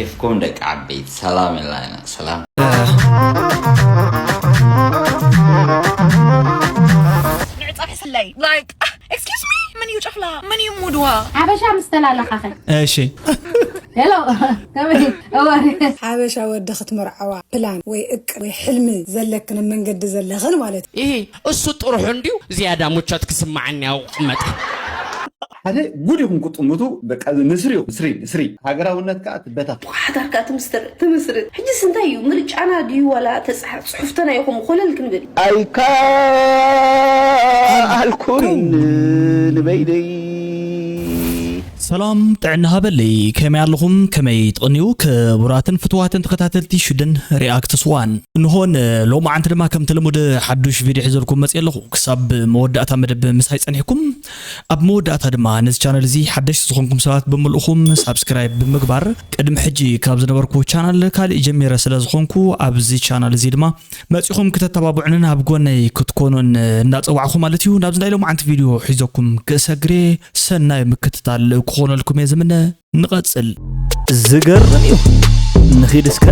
ኬፍኩም ደቂ ዓበይቲ፣ ሰላም ኢልና ኢና። ሰላም። ንዕጻፍ ስለይ like excuse me፣ መን እዩ ጨፍላ? መን እዩ ሙድዋ? ሓበሻ ምስ ተላለኻኸ እሺ ሄሎ ከመይ እዋን ሓበሻ ወዲ ክትምርዓዋ ፕላን ወይ እቅድ ወይ ሕልሚ ዘለክ ናብ መንገዲ ዘለኽን ማለት እዩ። ይሄ እሱ ጥሩሑ እንዲሁ ዝያዳ ምቾት ክስማዓኒ ያው ቅመጥ ሓደ ጉድ ኢኹም ክጥምቱ። በቃ ንስሪ ንስሪ ንስሪ ሃገራውነት ከዓ ትበታ። ሓዳር ከዓ ትምስር ትምስርት። ሕጂስ እንታይ እዩ ምርጫና ድዩ ዋላ ተፃሓፍ ፅሑፍተና ኢኹም ኮለል ክንብል እዩ። ኣይከኣልኩን ንበይነይ ሰላም ጥዕና ሃበለይ፣ ከመይ ኣለኹም? ከመይ ትቕንዩ? ክቡራትን ፍትዋትን ተኸታተልቲ ሽደን ሪኣክትስ ዋን፣ እንሆን ሎማዓንቲ ድማ ከምቲ ልሙድ ሓዱሽ ቪድዮ ሒዘልኩም መፅእ ኣለኹ። ክሳብ መወዳእታ መደብ ምሳይ ፀኒሕኩም፣ ኣብ መወዳእታ ድማ ነዚ ቻነል እዚ ሓደሽቲ ዝኾንኩም ሰባት ብምልእኹም ሳብስክራይብ ብምግባር ቅድሚ ሕጂ ካብ ዝነበርኩ ቻናል ካሊእ ጀሚረ ስለ ዝኾንኩ ኣብዚ ቻናል እዚ ድማ መፂኹም ክተተባብዑንን ኣብ ጎነይ ክትኮኑን እናፀዋዕኹ ማለት እዩ። ናብዚ ናይ ሎማዓንቲ ቪድዮ ሒዘኩም ክእሰግሬ ሰናይ ምክትታል ክኾነልኩም እየ ዝምነ። ንቐፅል። ዝገርም እዩ። ንኺድ እስከ።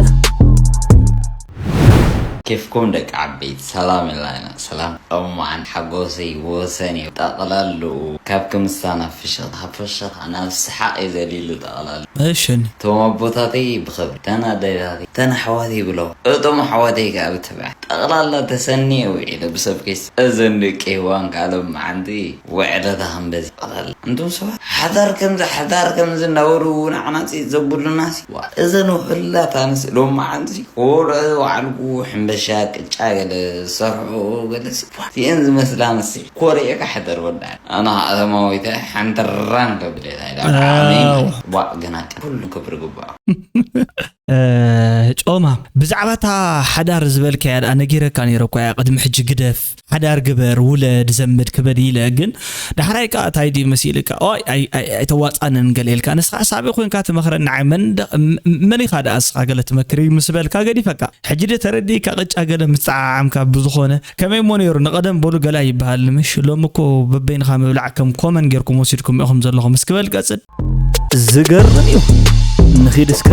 ኬፍኩም ደቂ ዓበይቲ፣ ሰላም ኢልና ኢና። ሰላም። እማን ሓጎሰይ ወሰን እዩ። ጠቕላልኡ ካብ ክምስታ ናብ ፍሽኽታ፣ ካብ ፍሽኽታ ናብ ሰሓቕ እዩ ዘሊሉ ጠቕላሉ። እሽን እቶም ኣቦታተይ ብኽብሪ፣ እተን ኣደታተይ፣ እተን ኣሕዋተይ ብለው፣ እቶም ኣሕዋተይ ከዓ ብትብዓት። ጠቕላላ ተሰንየ ውዒለ ብሰብ ኬስ። እዘን ደቂ ሄዋን ከዓ ሎማዓንቲ ውዕለታ ከም በዚ ጠቕላላ። እንቶም ሰባት ሓዳር ከምዚ ሓዳር ከምዚ እናበሉ እውን ዓናፂ ዘብሉና ሲ። ዋ፣ እዘን ውሑላት ኣንስ ሎማዓንቲ ቆልዑ ዝወዓልኩ ሕምበሻ ቅጫ ገለ ዝሰርሑ ገለ ሲ። ዋ፣ እቲአን ዝመስላ ንሲ ኮሪዐ ክሕደር ወዳን። ኣነ ኣተማዊተ ሓንትራን ከብደታ ኢላ። ኣው። ዋ፣ ግና ኩሉ ክብሪ ግባእ። እ፣ ጮማ፣ ብዛዕባ እታ ሓዳር ዝበልካያ ደኣ ነጊረካ ነይረ እኮ እያ፣ ቅድሚ ሕጂ ግደፍ፣ ሓዳር ግበር፣ ውለድ፣ ዘምድ ክበድ ኢለ። ግን ዳሕራይ ከኣ እንታይ ድዩ መሲልካ? ኦይ፣ ኣይ-፣ ኣይ-፣ ኣይተዋጻንን ገለ ኢልካ። ንስኻ ሳቢ ኮይንካ ትመኽረኒ፣ ንዓይ መን ደ-፣ ም-፣ መን ኢኻ ደኣ ንስኻ ገለ ትመክር እዩ ምስ በልካ ገዲፈካ። ሕጂ ደ ተረዲእካ ቅጫ ገለ ምስ ጸዓዓምካ ብዝኾነ፣ ከመይ እሞ ነይሩ? ንቐደም በሉ ገላ ይበሃል ንምሽ፣ ሎሚ እኮ በበይንኻ ምብላዕ ከም ኮመን ጌርኩም ወሲድኩም ኢኹም ዘለኹም። እስኪ በል ቀጽል። ዝገርም እዩ። ንኺድ እስከ።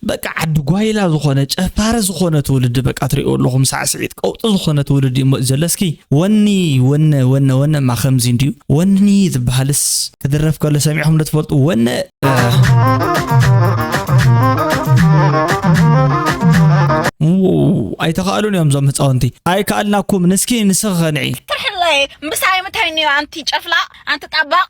በቃ ዓዲ ጓይላ ዝኾነ፣ ጨፋሪ ዝኾነ ትውልዲ በቃ ትሪእዎ ኣለኹም። ሳዕስዒት ቀውጢ ዝኾነ ትውልዲ እዩ መፂኡ ዘሎ። እስኪ ወኒ፣ ወነ፣ ወነ፣ ወነ እማ ከምዚ እንድዩ። ወኒ ዝበሃልስ ክድረፍ ከሎ ሰሚዕኹም ዶ ትፈልጡ? ወነ፣ እ፣ ው፣ ኣይተኻእሉን እዮም እዞም ህፃውንቲ። ኣይከኣልናኩም። ንስኪ ንስኺ ኸ ንዒ። ትርሕለይ ምሳይ ምታይ እኒኦ ኣንቲ ጨፍላቕ ኣንቲ ጣባቕ።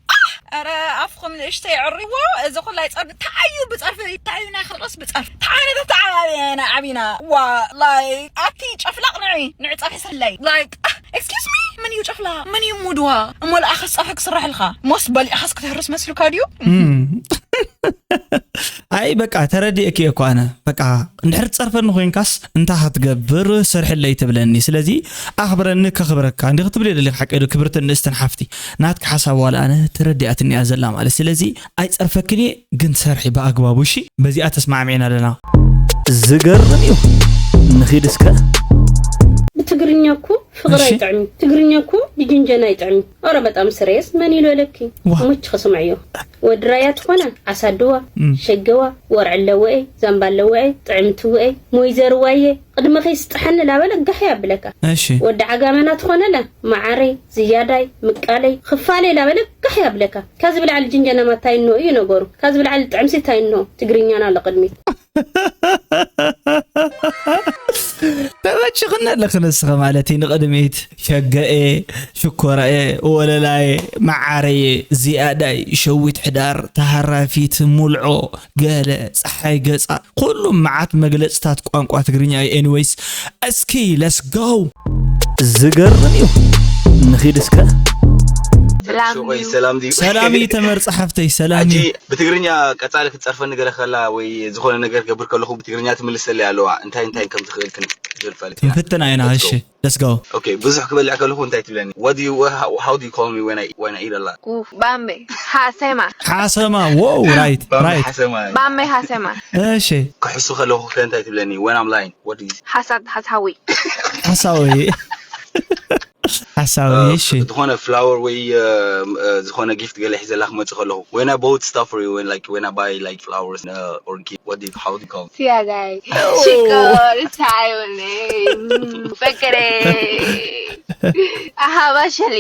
ኧረ ኣፍኹም ንእሽተይ ዕሪዎ። እዚ ኩላይ ጸርፊ እንታይ እዩ ብጸርፊ እንታይ እዩ ናይ ክልቕስ ብጸርፊ እንታይ ዓይነት ኣተዓባብያ ኢና ዓቢና። ዋ፣ like ኣቲ ጨፍላቕ ንዒ ንዕጻፊ ሰለይ like excuse me፣ መን እዩ ጨፍላቕ? መን እዩ ሙድዋ? እሞ ልኣኸስ ጸርፊ ክስረሐልካ ሞስ በሊዕኻስ ክትህርስ መስልካ ድዩ? ኣይ በቃ ተረዲእኪ እኮ ኣነ በቃ እንድሕር ትጸርፈኒ ኮይንካስ እንታይ ክትገብር ስርሕለይ ትብለኒ። ስለዚ ኣኽብረኒ ከኽብረካ እንዲ ክትብል የደሊ። ሓቂ ዶ ክብርትን ንእስትን ሓፍቲ ናትኪ ሓሳብ ዋላ ኣነ ተረዲኣትኒ እያ ዘላ ማለት። ስለዚ ኣይጸርፈክን እየ ግን ትሰርሒ ብኣግባቡ እሺ። በዚኣ ተስማዕሚዕና ኣለና። ዝገርም እዩ። ንኺድ እስከ። ብትግርኛ እኮ ፍቕሪ እሺ። ኣይጥዕም እዩ። ትግርኛ እኮ ብጅንጀና ኣይጥዕም እዩ። ኧረ በጣም ስሬስ መን ኢሉ ኣለኪ? ዋ። ሙች ክስምዕዮ። ወዲ ራያ ትኾነ ዓሳድዋ፣ እም። ሸገዋ፣ ወርዒ ኣለወኤ፣ ዛምባ ኣለወኤ፣ ጥዕምቲ ውኤ፣ ሞይዘር ዋየ፣ ቅድመኺ ስጥሐኒ ላበለ ጋሕ ያብለካ። እሺ። ወዲ ዓጋመና ትኾነለ መዓረይ፣ ዝያዳይ፣ ምቃለይ፣ ክፋለይ ላበለ ጋሕ ያብለካ። ካዚ ብላዕሊ ጅንጀና ማታይ እንሆ እዩ ነገሩ። ካዚ ብላዕሊ ጥዕምሲ ታይ እንሆ ትግርኛና ኣሎ ቅድሚት። ተበችኽኒ ኣለኺ ንስኺ ማለት እዩ ንቕድሚት። ሸገኤ፣ ሽኮራኤ፣ ወለላየ፣ መዓረየ፣ ዝያዳይ፣ ሸዊት ሕዳር፣ ተሃራፊት፣ ሙልዖ፣ ገለ፣ ፀሓይ ገፃ፣ ኩሉም መዓት መግለፅታት ቋንቋ ትግርኛ እዩ። ኤኒወይስ እስኪ let's go። ዝገርም እዩ። ንኺድ እስከ። ሰላም ድዩ? ሰላም እዩ ተመርፃ ሓፍተይ፣ ሰላም እዩ። ብትግርኛ ቀፃሊ ክትፀርፈኒ ገለ ከላ ወይ ዝኾነ ነገር ክገብር ከለኹ ብትግርኛ ትምልሰለይ ኣለዋ። እንታይ እንታይ ከም ትኽእል ክንፈልጥ ኢና። ክንፍትና ኢና። እሺ፣ let's go። ኦኬ፣ ብዙሕ ክበልዕ ከለኹ እንታይ ትብለኒ? What do you, how, how do you call me when I, when I eat a lot? Uf, bambe, hasema. ሓሰማ፣ wow, right, ባምቢ right. ሓሰማ። Bambe, hasema. እሺ። ክሕሱ ከለኹ ከ እንታይ ትብለኒ? When I'm lying, what do you say? Hasad, hashawi. ሓሳዊ። ሓሳዊ Uh, እሺ ዝኾነ flower ወይ uh, uh, ዝኾነ gift ገለ ሒዘላ ክመጽእ ከለኹ when I bought stuff for you when like when I buy like flowers uh, or gift what do you, how do you call it? Tia guy. ሽኮር እንታይ ሆነ? ፍቅሬ ኣሃባሸሊ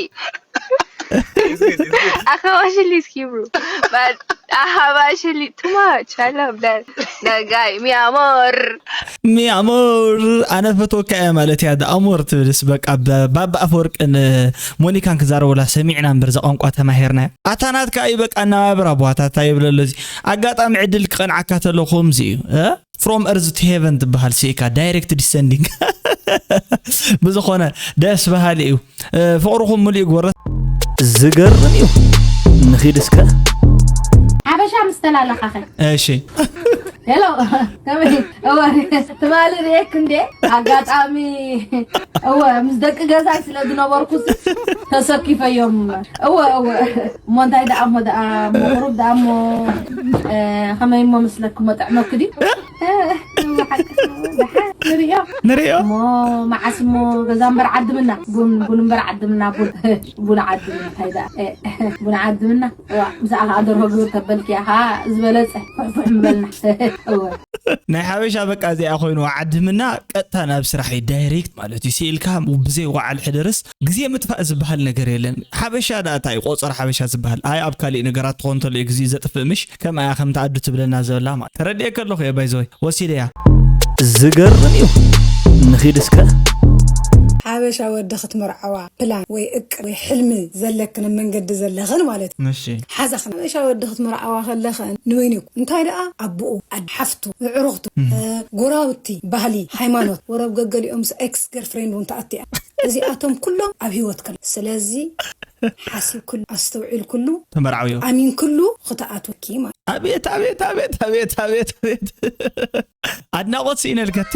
It's good, it's good. ኣኸባሸሊ is Hebrew but ኣሃባሸሊ too much. I love that. That guy. Mi amor. Mi amor ኣነ ፈትወካ እየ ማለት እያ። ኣሞር ትብልስ በቃ ብ- ባባ ኣፈወርቅን ሞኒካን ክዛረቡላ ሰሚዕና እምበር እዛ ቋንቋ ተማሂርና። ኣታ ናትካ እዩ በቃ እናባብር ኣቦዋታታ ይብለሎ። እዚ ኣጋጣሚ ዕድል ክቐንዓካ ተሎ ከምዚ እዩ። From Earth to Heaven ትበሃል ስኢካ direct descending። ብዝኾነ ደስ በሃሊ እዩ። ፍቕርኹም ሙሉእ ይግበሮ። ዝገርም እዩ። ንኺድ እስከ። ሓበሻ ምስ ተላለኻኸ እሺ ሄሎ ከመይ እወ ትማሊ ርኤክ እንዴ ኣጋጣሚ እወ ምስ ደቂ ገዛይ ስለ ዝነበርኩ ተሰኪፈዮም እወ እወ እሞ እንታይ ደኣ እሞ ደኣ እሞ ቁሩብ ደኣ እሞ እ፣ ከመይ እሞ መስለክ እሞ ጥዕመክ ድዩ እ፣ እሞ ሓቅስ እሞ ደሓን ንርእዮ ንርእዮ እሞ መዓስ እሞ ገዛ እምበር ዓድምና ቡን ቡን እምበር ዓድምና ቡን ቡን ዓድምና እንታይ ደኣ እ፣ ቡን ዓድምና ዋ ምስኣ ከዓ ደርሆ ግብር ተበልክያ ከዓ ዝበለፀ ፍሕፍሕ ምበልና እወ ናይ ሓበሻ በቃ እዚኣ ኮይኑ ዓድምና ቀጥታ ናብ ስራሕ እዩ ዳይሬክት ማለት እዩ ስኢልካ ብዘይ ወዓል ሕደርስ ግዜ ምጥፋእ ዝበሃል ነገር የለን ሓበሻ ዳእታ እዩ ቆፀር ሓበሻ ዝበሃል ኣይ ኣብ ካሊእ ነገራት ትኾን ተሎ እዩ ግዜ ዘጥፍእ ምሽ ከም ኣያ ከም ተኣዱ ትብለና ዘበላ ማለት ተረድኤ ከለኹ እየ ባይዘወይ ወሲደያ ዝገርም እዩ። ንኺድ እስከ። ሓበሻ ወዲ ክትምርዓዋ ፕላን ወይ እቅድ ወይ ሕልሚ ዘለክን መንገዲ ዘለኽን ማለት እዩ። እሺ ሓዛ ሓበሻ ወዲ ክትምርዓዋ ከለኽን ንበይኑ ይኩን እንታይ ደኣ ኣቦኡ ኣድ ሓፍቱ ኣዕሩኽቱ እ፣ ጎራብቲ ባህሊ ሃይማኖት ወረብ ገገሊኦም ስ ኤክስ ገርፍሬንድ እውን ተኣቲያ እዚኣቶም ኩሎም ኣብ ሂወት ከለ ስለዚ ሓሲብ ኩሉ ኣስተውዒል ኩሉ ተመርዓውዮ ኣሚን ኩሉ ክትኣትወኪ ማለት ኣቤት ኣቤት ኣቤት ኣቤት ኣቤት ኣቤት ኣድናቆት ስኢነልከቲ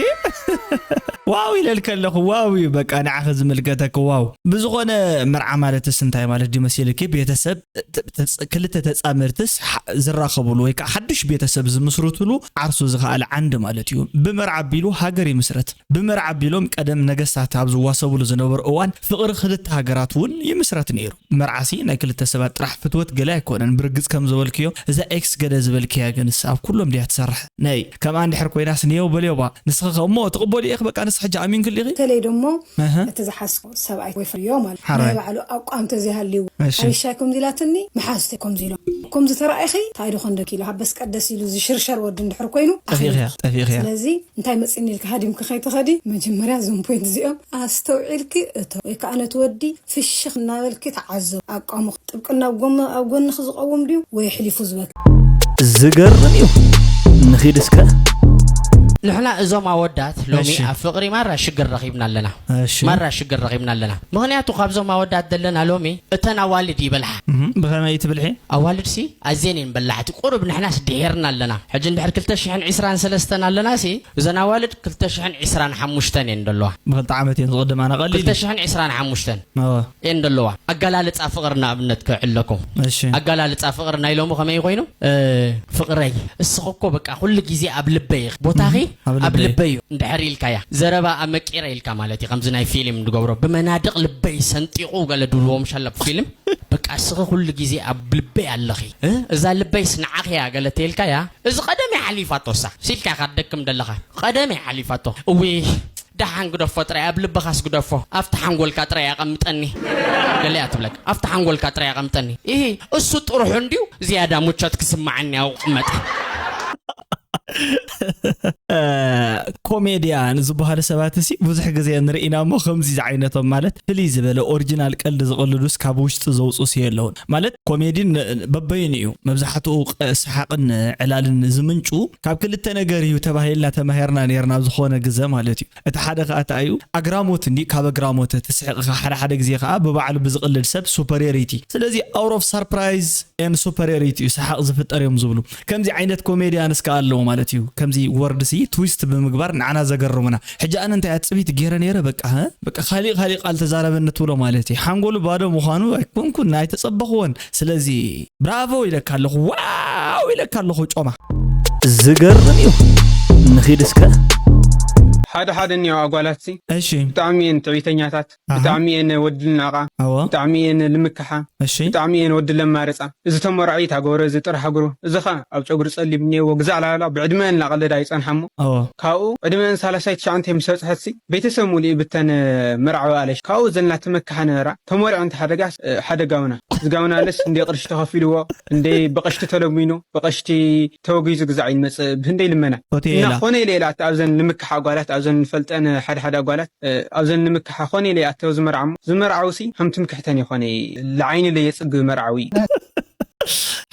ዋው ኢለልከ ኣለኹ ዋው እዩ በቃ ንዓኸ ዝምልከተክ ዋው ብዝኾነ መርዓ ማለትስ እንታይ ማለት ድዩ መሲልኪ ቤተሰብ ተ- ተጽ- ክልተ ተጻምርትስ ሓ- ዝራኸብሉ ወይ ከዓ ሓድሽ ቤተሰብ ዝምስርትሉ ዓርሱ ዝኸኣለ ዓንዲ ማለት እዩ ብመርዓ ኣቢሉ ሃገር ይምስረት ብመርዓ ኣቢሎም ቀደም ነገስታት ኣብ ዝዋሰብሉ ዝነበሩ እዋን ፍቕሪ ክልተ ሃገራት እውን ይምስረት ነይሩ መርዓሲ ናይ ክልተ ሰባት ጥራሕ ፍትወት ገለ ኣይኮነን ብርግጽ ከም ዝበልክዮ እዛ ኤክስ ገለ ዝበልክያ ግንስ ኣብ ኩሎም ድያ ትሰርሕ ነይ ከምኣ እንድሕር ኮይናስ ንየው በልዮባ ንስኺ ከ እሞ ትቕበሉ ኢኺ በቃ ንስ ሕጂ ኣሚንክሉ ኢኺ በተለይ ደሞ እህ እቲ ዝሓስቦ ሰብኣይ ወይ ፍርዮ ማለት ሓራይ። ናይ ባዕሉ ኣቋም ተዘይሃልዩ እሺ። ኣቢሻይ ከምዚ ኢላትኒ መሓዝተ ከምዚ ኢሎም ከምዚ ተራኢኺ እንታይ ዶ ኮንደክ ኢሉ ሃበስ ቀደስ ኢሉ ዝሽርሸር ወዲ እንድሕር ኮይኑ ጠፊእኽያ ጠፊእኽያ ስለዚ እንታይ መፂኒ ኢልካ ሃዲምኪ ከይትኸዲ መጀመርያ እዞም ፖይንት እዚኦም ኣስተውዒልኪ እቶ ወይ ከዓ ነቲ ወዲ ፍሽኽ እናበልኪ ተዓዘቡ ኣቋሙ ጥብቅና ኣብ ጎም- ኣብ ጎንኺ ዝቐውም ድዩ ወይ ኣሕሊፉ ዝበክ ዝገርም እዩ። ንኺድ እስከ። ንሕና እዞም ኣወዳት ሎሚ እሺ። ኣብ ፍቕሪ ማራ ሽግር ረኺብና ኣለና እሺ ማራ ሽግር ረኺብና ኣለና ምኽንያቱ ካብዞም ኣወዳት ዘለና ሎሚ እተን ኣዋልድ ይበልሓ እህ፣ ብኸመይ ትብልሒ ኣዋልድ ሲ ኣዝየን እየን በላሕቲ ቁሩብ ንሕናስ ድሒርና ኣለና ሕጂ እንድሕር ክልተ ሽሕን ዕስራን ሰለስተን ኣለና ሲ እዘን ኣዋልድ ክልተ ሽሕን ዕስራን ሓሙሽተን እየን ዘለዋ ብክልተ ዓመት እየን ዝቕድም ኣነ ቀሊል እዩ። ክልተ ሽሕን ዕስራን ሓሙሽተን እወ፣ እየን ዘለዋ ኣገላልፃ ፍቕሪ ንኣብነት ክዕለኩም እሺ ኣገላልፃ ፍቕሪ ናይ ሎሚ ከመይ ኮይኑ እ፣ ፍቕረይ እስኺ እኮ በቃ ኩሉ ግዜ ኣብ ልበይ ኢኺ ቦታኺ ኣብ ኣብ ልበይ። ልበይ እዩ እንድሕር ኢልካያ ዘረባ ኣመቂረ ኢልካ ማለት እዩ ከምዚ ናይ ፊልም ንገብሮ ብመናድቕ ልበይ ሰንጢቑ ገለ ድብልዎም ሻለብ ፊልም በቃ እስኺ ኩሉ ግዜ ኣብ ልበይ ኣለኺ እ? እዛ ልበይስ ንዓኺ እያ ገለ ተይልካያ እዚ ቀደም እያ ሓሊፋቶ እሳ ሲልካ ኢኻ ትደክም ዘለኻ ቀደም እያ ሓሊፋቶ እዊ ደሓን ግደፎ ጥራይ ኣብ ልብኻስ ግደፎ ኣብቲ ሓንጎልካ ጥራይ ኣቐምጠኒ ገለ እያ ትብለካ ኣብቲ ሓንጎልካ ጥራይ ኣቐምጠኒ ኢሂ እሱ ጥርሑ እንድዩ ዝያዳ ሙቸት ክስማዓኒ ኣብኡ ቅመጠ ኮሜድያን ዝበሃሉ ሰባት ሲ ብዙሕ ግዜ ንርኢና እሞ ከምዚ ዝዓይነቶም ማለት ፍልይ ዝበለ ኦሪጂናል ቀልዲ ዝቐልዱስ ካብ ውሽጢ ዘውፁስ የለውን ማለት ኮሜዲ በበይኑ እዩ መብዛሕትኡ ሰሓቕን ዕላልን ዝምንጩ ካብ ክልተ ነገር እዩ ተባሂልና ተማሂርና ነርና ኣብ ዝኾነ ግዘ ማለት እዩ እቲ ሓደ ከዓ እንታይ እዩ ኣግራሞት እንዲ ካብ ኣግራሞት ትስሕቕ ኢኻ ሓደ ሓደ ግዜ ከዓ ብባዕሉ ብዝቕልድ ሰብ superiority ስለዚ out of surprise and superiority እዩ ሰሓቕ ዝፍጠር እዮም ዝብሉ ከምዚ ዓይነት ኮሜድያንስ ከዓ ኣለዎ ማለት እዩ ከምዚ ወርድ ሲ ትዊስት ብምግባር ንዓና ዘገርሙና ሕጂ ኣነ እንታይ ኣፅቢት ገይረ ነይረ በቃ ሀ? በቃ ካሊእ ካሊእ ቃል ተዛረበኒ ትብሎ ማለት እዩ ሓንጎሉ ባዶ ምዃኑ ኣይኮንኩን ኣይተፀበኽዎን ስለዚ ብራቮ ኢለካ ኣለኹ ዋው ኢለካ ኣለኹ ጮማ ዝገርም እዩ ንኺድ እስከ ሓደ ሓደ እኒኦ ኣጓላት ሲ እሺ ብጣዕሚ እየን ትዕቢተኛታት፣ ኣሃ። ብጣዕሚ እየን ወዲ ልናቓ፣ ኣዎ ብጣዕሚ እየን ልምክሓ፣ እሺ ብጣዕሚ እየን ወዲ ለማርፃ። እዚ ተመራዒ ታጎረ እዚ ጥራሕ ግሩ እዚ ኸ ኣብ ጨጉሪ ፀሊም እኒአዎ ግዛዕ ላላ ብዕድመ እናቐለዳ ይፀንሓ እሞ ኣዎ ካብኡ ዕድመን ሳላሳይ ትሽዓንተ ምስ በፅሐት ሲ ቤተሰብ ሙሉእ ብተን መርዓዊ ኣለሽ ካብኡ ዘለና ትመክሓ ነበራ። ተመሪዖ እንተ ሓደጋ ሓደጋውና ዝጋውና ኣለስ እንደ ቅርሺ ተኸፊልዎ እንደ ብቐሽቲ ተለሚኑ ብቐሽቲ ተወጊዙ ግዛዕ ይመፅእ ብህንደይ ልመና ሆቴል እና ኢላ ኾነ ኢለ ኢላ ኣብዘን ንምክሓ ጓላት ኣብዘን ንፈልጠን ሓደ ሓደ ጓላት ኣብዘን ንምክሓ ኾነ ኢለ ኣተው ዝመርዓሞ ዝመርዓውሲ ከም ትምክሕተን ይኾነ። ለዓይኒ ለየፅግ መርዓዊ እዩ።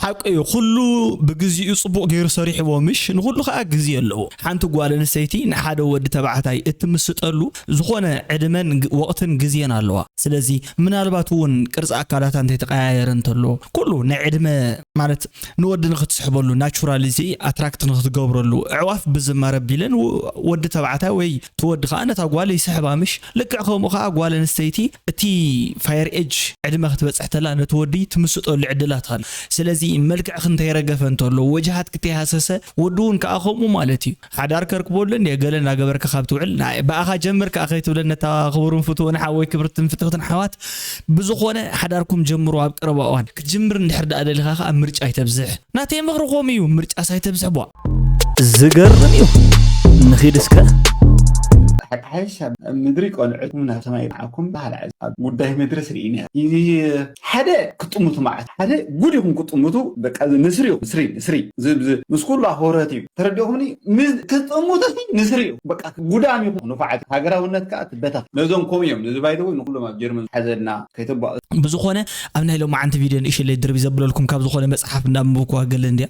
ሓቂ እዩ። ኩሉ ብግዚኡ ጽቡቕ ገይሩ ሰሪሕዎ ምሽ ንኹሉ ከዓ ግዜ ኣለዎ። ሓንቲ ጓል ኣንስተይቲ ንሓደ ወዲ ተባዕታይ እትምስጠሉ ዝኾነ ዕድመን ግ- ወቕትን ግዜን ኣለዋ። ስለዚ ምናልባት እውን ቅርፂ ኣካላታ እንተይተቀያየረ እንተሎ ኩሉ ናይ ዕድመ ማለት ንወዲ ንክትስሕበሉ ናቹራሊቲ ኣትራክት ንክትገብረሉ ኣዕዋፍ ብዝማረ ቢለን ወዲ ተባዕታይ ወይ ትወዲ ከዓ ነታ ጓል ይስሕባ ምሽ ልክዕ ከምኡ ከዓ ጓል ኣንስተይቲ እቲ ፋየር ኤጅ ዕድመ ክትበፅሕ ተላ ነቲ ወዲ ትምስጠሉ ዕድላት ኣሎ። ስለዚ መልክዕክ እንተይረገፈ እንተሎ ወጅሃት ክተይሃሰሰ ወዲ እውን ከዓ ከምኡ ማለት እዩ። ሓዳር ከርክበሉ እንዲ ገለ እናገበርካ ካብ ትውዕል ናይ ብኣኻ ጀምር ከዓ ከይትብለ ነታ ክቡርን ፍትውን ሓወይ ክብርትን ፍትሕትን ሓዋት ብዝኾነ ሓዳርኩም ጀምሩ ኣብ ቀረባ እዋን ክትጅምር እንድሕር ደኣ ደሊኻ ከዓ ምርጫ ኣይተብዝሕ ናተይ ምኽሪ ኮም እዩ ምርጫ ሳይተብዝሕ ቧ ዝገርም እዩ። ንኺድ እስከ ሓድሓሽ ኣብ ምድሪ ቆልዑትኩም ናብ ሰማይ ይልዓኩም። ባህል ዓዚ ኣብ ጉዳይ ምድሪ ስርኢና ሓደ ክጥምቱ ማለት ሓደ ጉድ ይኹም ክጥምቱ በቃ ንስሪ ይኹም ስሪ ስሪ ዝብዝ ምስ ኩሉ ኣኽብሮት እዩ ተረዲኹምኒ። ክጥምቱ ንስሪ እዩ በቃ ጉዳም ይኹም ንፋዓት ሃገራውነት ከዓ ትበታ ነዞም ኮም እዮም። ነዚ ባይደወይ ንኩሎም ኣብ ጀርመን ሓዘልና ከይተባእ ብዝኾነ ኣብ ናይ ሎማዓንቲ ቪድዮ ንእሽለይ ድርቢ ዘብለልኩም ካብ ዝኾነ መፅሓፍ እንዳንብብኩዋ ገለ እንድያ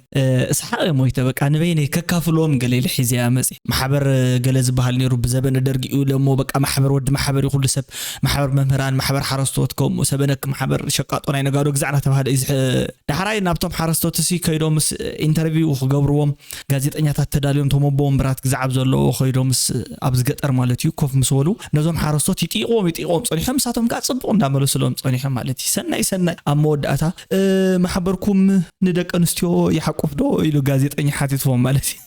እስሓቅ ሞይተ በቃ ንበይነይ ከካፍሎም ገለ ኢለ ሒዘያ መፂ ማሕበር ገለ ዝበሃል ነይሩ ብዘበነ ደርጊ እዩ ለሞ በቃ ማሕበር ወዲ ማሕበር እዩ ኩሉ ሰብ ማሕበር መምህራን ማሕበር ሓረስቶት ከምኡ ሰበነክ ማሕበር ሸቃጦ ናይ ነጋዶ ግዛዕ እናተባሃለ እዩ ዝሕ- ዳሕራይ ናብቶም ሓረስቶት ሲ ከይዶምስ ኢንተርቪው ክገብርዎም ጋዜጠኛታት ተዳልዮም ተመቦ ወንበራት ግዛዕ ኣብ ዘለዎ ከይዶምስ ኣብዚ ገጠር ማለት እዩ ኮፍ ምስ በሉ ነዞም ሓረስቶት ይጥይቕዎም ይጥይቕዎም ፀኒሖም ንሳቶም ከዓ ፅቡቕ እንዳመለስሎም ፀኒሖም ማለት እዩ ሰናይ ሰናይ ኣብ መወዳእታ ማሕበርኩም ንደቂ ኣንስትዮ ይሓቁፍ ዶ ኢሉ ጋዜጠኛ ሓቲትዎም ማለት እዩ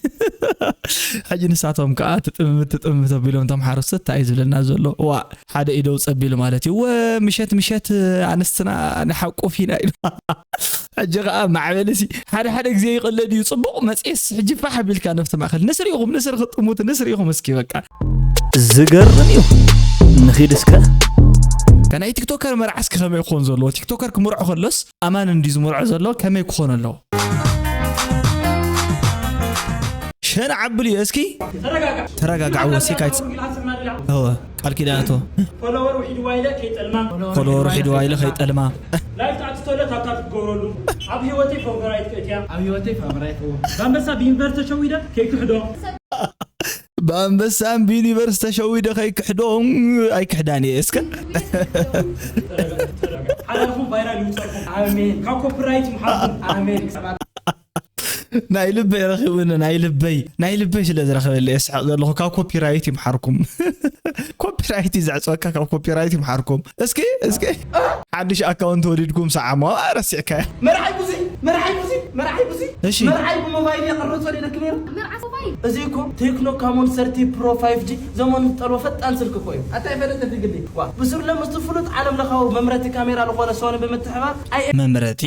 ሕጂ ንሳቶም ከዓ ትጥምት ትጥምት ኣቢሎም እቶም ሓረስቶት እንታይ እዩ ዝብለና ዘሎ ዋ ሓደ ኢደው ፀቢሉ ማለት እዩ ወ ምሸት ምሸት ኣንስትና ንሓቁፍ ኢና ኢሉ ሕጂ ከዓ ማዕበል ሲ ሓደ ሓደ ግዜ ይቐለድ እዩ ፅቡቕ መፅኤስ ሕጂ ፋሕ ቢልካ ነፍቲ ማእኸል ንስር ኢኹም ንስር ክጥሙት ንስር ኢኹም እስኪ በቃ ዝገርም እዩ። ንኺድ እስከ ከናይ ቲክቶከር መርዓስ ከመይ ክኾን ዘለዎ ቲክቶከር ክምርዖ ከሎስ ኣማን እንዲ ዝምርዖ ዘሎ ከመይ ክኾን ኣለዎ ሸን ዓብሉ እዩ እስኪ ተረጋጋዕ ወሲካ ይት ቃል ኪዳን እቶ ፎሎወር ውሒድዋ ኢለ ከይጠልማ ፎሎወር ውሒድዋ ኢለ ከይጠልማ ላይፍ ተኣትቶለ ታብታት ክትገብረሉ ኣብ ህይወተይ ፎቨራይት ክእትያ ኣብ ህይወተይ ፋቨራይት እዎ ባንበሳ ብዩኒቨርስ ተሸዊደ ከይክሕዶ ብኣንበሳን ብዩኒቨርስ ተሸዊደ ከይክሕዶ ኣይክሕዳን እየ እስከ ሓዳርኩም ቫይራል ይውፀኩም ኣሜን ካብ ኮፒራይት ይምሓርኩም ኣሜን ናይ ልበይ ረኺቡኒ ናይ ልበይ ናይ ልበይ ስለ ዝረኸበለ የስሕቕ ዘለኹ ካብ ኮፒራይት ይምሓርኩም ኮፒራይት እዩ ዘዕፅወካ ካብ ኮፒራይት ይምሓርኩም እስኪ እስኪ ሓድሽ ኣካውንት ወዲድኩም ሰዓሞ ረሲዕካ መርዓይ ብዙ መርዓይ ብዙ መርዓይ ብዙ እሺ መርዓይ ብሞባይል የቐረፆ ደለክ ነይሩ መርዓ ሞባይል እዚ እኮ ቴክኖ ካሞን ሰርቲ ፕሮ ፋይቭ ጂ ዘመኑ ዝጠልቦ ፈጣን ስልክ እኮ እዩ ኣታይ ፈለጥ ትግዲ ዋ ብስሩ ለምስቲ ፍሉጥ ዓለም ለኻዊ መምረቲ ካሜራ ዝኾነ ሶኒ ብምትሕባር ኣይ መምረቲ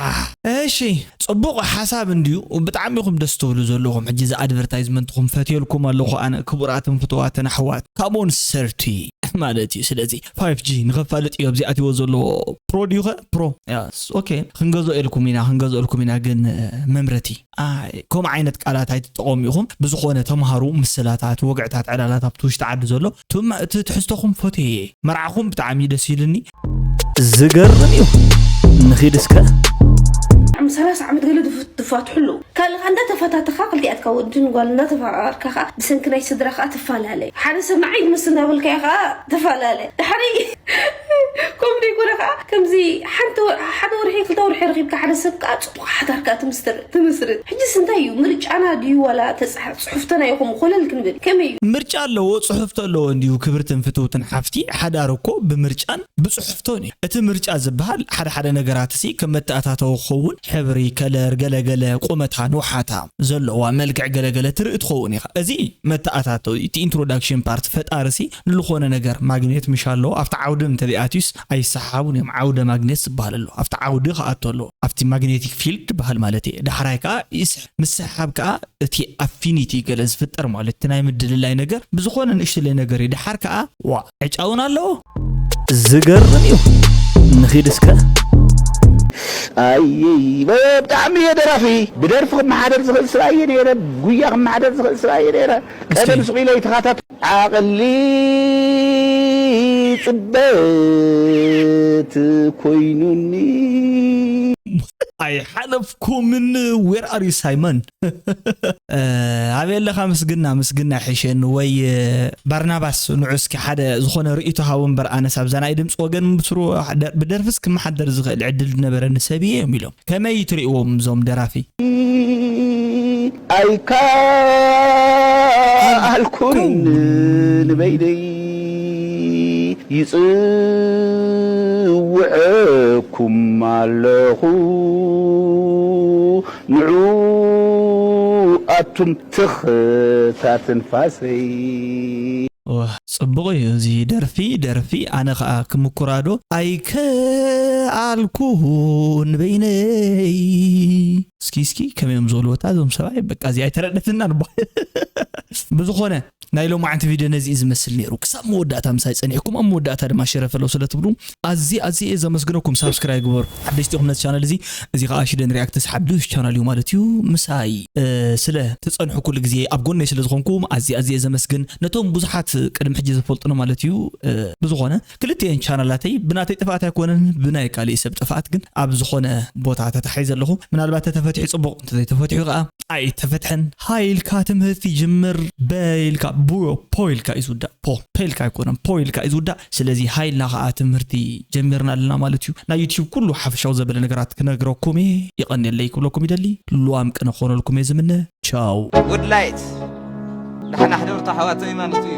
ኣህ፣ እሺ ፅቡቕ ሓሳብ እንድዩ ብጣዕሚ ኢኹም ደስ ትብሉ ዘለኹም ሕጂ እዚ ኣድቨርታይዝመንትኹም ፈትየልኩም ኣለኹ ኣነ ክቡራትን ፍትዋትን ኣሕዋት ካሞን ሰርቲ ማለት እዩ ስለዚ ፋይቭ ጂ ንኸፋልጥ እዩ ኣብዚኣትዎ ዘለዎ ፕሮ ድዩኸ ፕሮ ኦኬ ክንገዝኦ ኢልኩም ኢና ክንገዝኦልኩም ኢና ግን መምረቲ ኣይ፣ ከምኡ ዓይነት ቃላት ኣይትጠቐሙ ኢኹም። ብዝኾነ ተምሃሩ ምስላታት፣ ወግዕታት፣ ዕላላት ኣብቲ ውሽጢ ዓዲ ዘሎ ትም- እቲ ትሕዝቶኹም ፈትየ እየ። መርዓኹም ብጣዕሚ ደስ ኢልኒ። ዝገርም እዩ። ንኺድ እስከ ዓም ሰላሳ ዓመት ገለ ትፍ- ትፋትሑ ኣለዉ ካልኻ እንዳተፈታተኻ ክልቲኣትካ ወድን ጓል እንዳተፈቃቀርካ ከዓ ብሰንኪ ናይ ስድራ ከዓ ትፈላለ ሓደ ሰብ ንዓይ ዝመስል እንዳበልካዮ ከዓ ትፈላለ ድሓሪ ከምኡ ደይኮነ ከዓ ከምዚ ሓንቲ ወ- ሓደ ወርሒ ክልተ ወርሒ ረኺብካ ሓደ ሰብ ከዓ ፅቡቕ ሓዳር ከዓ ትምስትር ትምስርት። ሕጅስ እንታይ እዩ ምርጫና ድዩ ዋላ ተፃሕ ፅሑፍተና ይኹም ኮለል ክንብል ከመይ እዩ? ምርጫ ኣለዎ፣ ፅሑፍቶ ኣለዎ እንዲዩ። ክብርትን ፍትውትን ሓፍቲ፣ ሓዳር እኮ ብምርጫን ብፅሑፍቶን እዩ። እቲ ምርጫ ዝበሃል ሓደ ሓደ ነገራት ሲ ከም መተኣታተዊ ክኸውን፣ ሕብሪ፣ ከለር፣ ገለገለ፣ ቁመታ፣ ንውሓታ፣ ዘለዋ መልክዕ፣ ገለገለ ትርኢ ትኸውን ኢኻ። እዚ መተኣታተዊ፣ እቲ ኢንትሮዳክሽን ፓርት። ፈጣሪ ሲ ንልኾነ ነገር ማግኔት ምሽ ኣለዎ። ኣብቲ ዓውዲ እንተዘይኣትዩስ ኣይሰሓቡን እዮም። ዓውደ ማግኔት ዝበሃል ኣሎ። ኣብቲ ዓውዲ ክኣቱ ኣለዎ። ኣብቲ ማግኔቲክ ፊልድ ዝበሃል ማለት እየ። ዳሕራይ ከዓ ይስሕብ። ምስሕሓብ ከዓ እቲ ኣፊኒቲ ገለ ዝፍጠር ማለት እቲ ናይ ምድልላይ ነገር ብዝኾነ ንእሽትለይ ነገር እዩ። ደሓር ከዓ ዋ ዕጫውን ኣለዎ። ዝገርም እዩ። ንኺድ እስከ። ኣየይ ብጣዕሚ እየ ደራፊ። ብደርፊ ክመሓደር ዝኽእል ስብኣየ ነይረ፣ ጉያ ክመሓደር ዝኽእል ስብኣየ ነይረ። ቀደም ስቕ ኢለ ይተኻታት ዓቕሊ ጽበት ኮይኑኒ። ኣይሓለፍኩምን። Where are you, Simon? ኣበይ ኣለኻ? ምስግና ምስግና ይሕሸኒ ወይ ባርናባስ፣ ንዑ እስኪ ሓደ ዝኾነ ርእይቶ ሃቡ እምበር፣ ኣነስ ኣብዛ ናይ ድምፂ ወገን ብስሩ ብደርፍስ ክመሓደር ዝኽእል ዕድል ዝነበረኒ ሰብ እየ እዮም ኢሎም። ከመይ ትርእዎም እዞም ደራፊ? ኣይከኣልኩን ንበይነይ ይጽውዐኩም ኣለኹ፣ ንዑ ኣቱም ትኽታ ትንፋሰይ። ጽቡቕ እዩ እዚ ደርፊ ደርፊ። ኣነ ኸኣ ክምኩራዶ ኣይከኣልኩን በይነይ። እስኪ እስኪ ከመዮም ዝበልዎ እታ እዞም ሰብኣይ በቃ እዚ ኣይተረደትና ንባ። ብዝኾነ ናይ ሎማዓንቲ ቪድዮ ነዚ እዩ ዝመስል ነይሩ። ክሳብ መወዳእታ ምሳይ ጸኒሕኩም ኣብ መወዳእታ ድማ ሸረ ፈለው ስለ ትብሉ ኣዚ ኣዚ እየ ዘመስግነኩም። ሳብስክራይብ ግበሩ። ሓደሽቲ ኢኹም ነቲ ቻነል እዚ። እዚ ከዓ ሽደን ሪያክትስ ሓዱሽ ቻነል እዩ ማለት እዩ። ምሳይ ስለ ትጸንሑ ኩሉ ግዜ ኣብ ጎነይ ስለ ዝኾንኩም ኣዚ ኣዚ እየ ዘመስግን። ነቶም ብዙሓት ቅድሚ ሕጂ ዝፈልጡና ማለት እዩ። ብዝኾነ ክልቲኤን ቻነላተይ ብናተይ ጥፍኣት ኣይኮነን ብናይ ካሊእ ሰብ ጥፍኣት ግን ኣብ ዝኾነ ቦታ ተታሒዘ ኣለኹ። ምናልባት ተተፈትሑ ጽቡቕ፣ እንተዘይተፈትሑ ከዓ ኣይተፈትሐን። ሃይልካ ትምህርቲ ጅምር በይልካ ብሮ ፖይልካ እዩ ዝውዳእ። ፖ ፔልካ ኣይኮነን ፖይልካ እዩ ዝውዳእ። ስለዚ ሃይልና ከዓ ትምህርቲ ጀሚርና ኣለና ማለት እዩ። ናይ ዩቲዩብ ኩሉ ሓፈሻዊ ዘበለ ነገራት ክነግረኩም እየ። ይቐንየለይ ክብለኩም ይደሊ። ልዋም ቅነ ክኾነልኩም እየ ዝምነ። ቻው። ጉድላይት ዳሕና ሕደርቶ ሓዋተይ ማለት እዩ።